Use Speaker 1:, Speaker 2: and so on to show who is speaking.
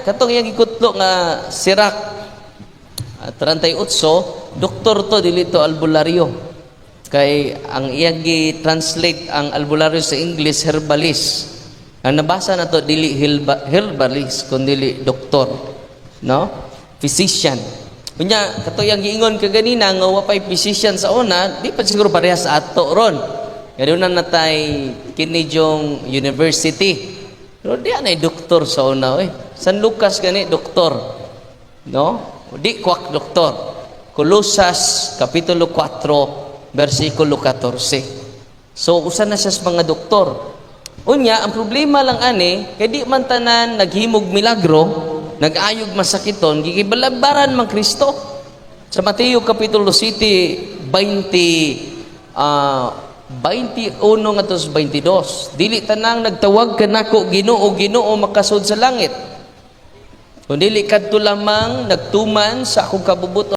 Speaker 1: Katong iyang gikutlo nga Sirach 38, doktor to, dili to albularyo. Kay ang iyang gi-translate ang albularyo sa English, herbalist. Ang nabasa na to dili herbalist kundi doktor, no? Physician. Unya kato iyang giingon kaganina nga wa pay physician sa una, di pa siguro parehas sa ato ron. Nga na natay kini yung university. Pero di anay doktor sa una oy. San Lucas gani doktor. No? Di kwak doktor. Colosas kapitulo 4 versikulo 14. So usa na siya sa mga doktor. Unya, ang problema lang ani, kay di man tanan naghimog milagro, nag-ayog masakiton, gikibalabaran man Kristo. Sa Mateo kapitulo 7, 20, 21 ngadto sa 22. "Dili tanang nagtawag kanako, 'Ginoo, Ginoo,' makasud sa langit. Kun dili kadto lamang nagtuman sa akong kabubut